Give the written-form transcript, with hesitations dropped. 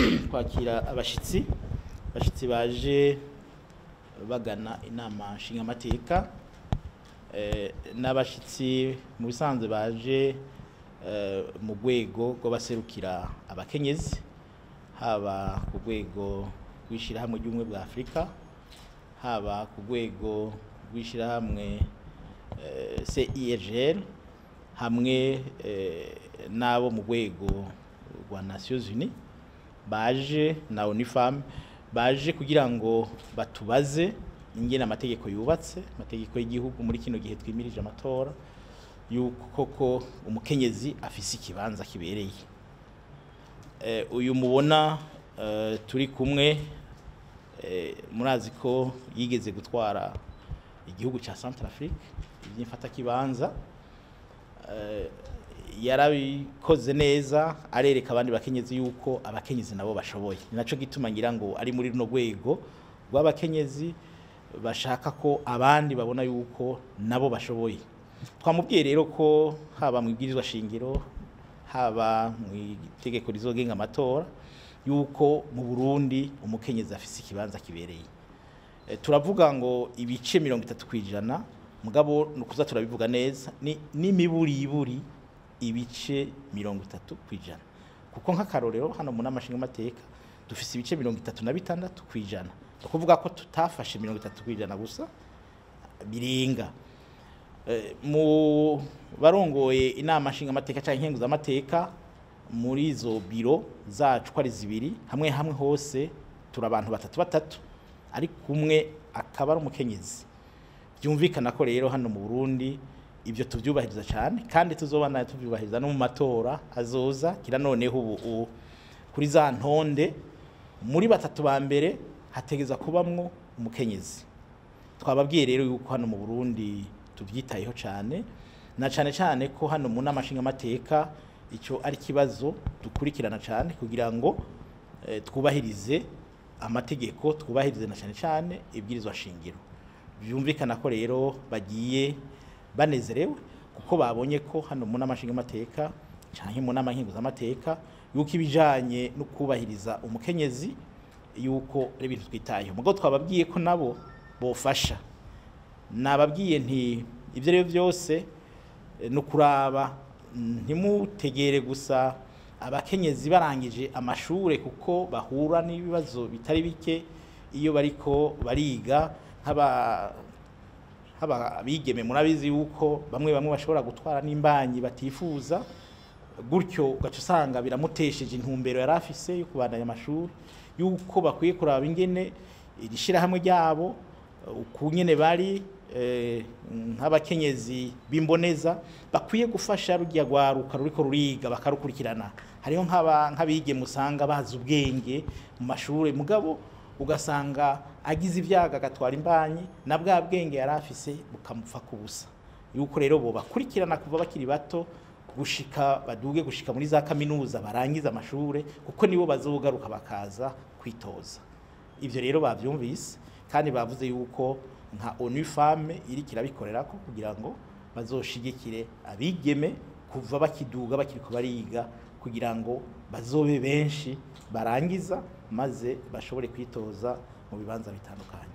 Kwakira abashitsi baje bagana Inama Nshingamateka, n'abashitsi mu bisanzwe baje mu rwego rw'abaserukira abakenyezi, haba ku rwego rw'Ishirahamwe ry'Ubumwe bwa Afurika, haba ku rwego rw'ishirahamwe CIRGL, hamwe n'abo mu rwego rwa Nations Unies baje na ONU Femmes, baje kugira ngo batubaze ingene amategeko yubatse, amategeko y'igihugu muri kino gihe twimirije amatora, yuko koko umukenyezi afise ikibanza kibereye. Uyu mubona turi kumwe, murazi ko yigeze gutwara igihugu ca Centrafrique ivy'imfatakibanza. Yarabikoze neza, arereka abandi bakenyezi yuko abakenyezi nabo bashoboye. Ni naco gituma ngira ngo ari muri runo rwego rw'abakenyezi bashaka ko abandi babona yuko nabo bashoboye. Twamubwiye rero ko haba mu ibwirizwa shingiro, haba mu itegeko rizogenga amatora, yuko mu Burundi umukenyezi afise ikibanza kibereye. Turavuga ngo ibice 30%, mugabo nukuza turabivuga neza ni n'imiburiburi ibice 30%, kuko nk'akarorero hano mu Nama Nshingamateka dufise ibice 36%. Ni ukuvuga ko tutafashe 30% gusa, birenga. Mu barongoye Inama Nshingamateka canke Nkenguzamateka, muri izo biro zacu ko ari zibiri, hamwe hamwe hose turi abantu batatu batatu, ariko umwe akaba ari umukenyezi. Byumvikana ko rero hano mu Burundi ibyo tuvyubahiriza cyane, kandi tuzobana tuvyubahiriza no mu matora azoza. Kira noneho ubu kuri za ntonde, muri batatu ba mbere hategeza kubamwo umukenyezi. Twababwiye rero yuko hano mu Burundi tuvyitayeho cyane, na cyane cyane ko hano mu Nama Nshingamateka icyo ari kibazo dukurikirana cyane, kugira ngo twubahirize amategeko, twubahirize na cyane cyane ibwirizwa shingiro. Byumvikana ko rero bagiye banezerewe, kuko babonye ko hano mu Nama Nshingamateka canke mu Nama Nkenguzamateka yuko ibijanye no kubahiriza umukenyezi yuko ari ibintu twitayeho. Mugo twababwiye ko nabo bofasha. Nababwiye nti ivyo rero byose no kuraba, ntimutegere gusa abakenyezi barangije amashure, kuko bahura n'ibibazo bitari bike iyo bariko bariga. Nk'aba abigeme, murabizi yuko bamwe bamwe bashobora gutwara n'imbanyi batifuza, gutyo ugaca usanga biramutesheje intumbero yari afise yo kubandanya amashuri, yuko bakwiye kuraba ingene iri shirahamwe ryabo ukunyene bari nk'abakenyezi b'imboneza bakwiye gufasha rugiya rwaruka ruriko ruriga, bakarukurikirana. Hariho nk'abigeme usanga bazi ubwenge mu mashure, mugabo ugasanga agize ibyaga agatwara imbanyi, na bwa bwenge yari afise bukamupfa kubusa. Yuko rero bo bakurikirana kuva bakiri bato gushika baduge, gushika muri za kaminuza, barangiza amashure, kuko nibo bazogaruka bakaza kwitoza. Ivyo rero bavyumvise, kandi bavuze yuko nka ONU Femmes iri kirabikorera ko kugira ngo bazoshigikire abigeme kuva bakiduga, bakiriko bariga, kugira ngo bazobe benshi barangiza, maze bashobore kwitoza mu bibanza bitandukanye.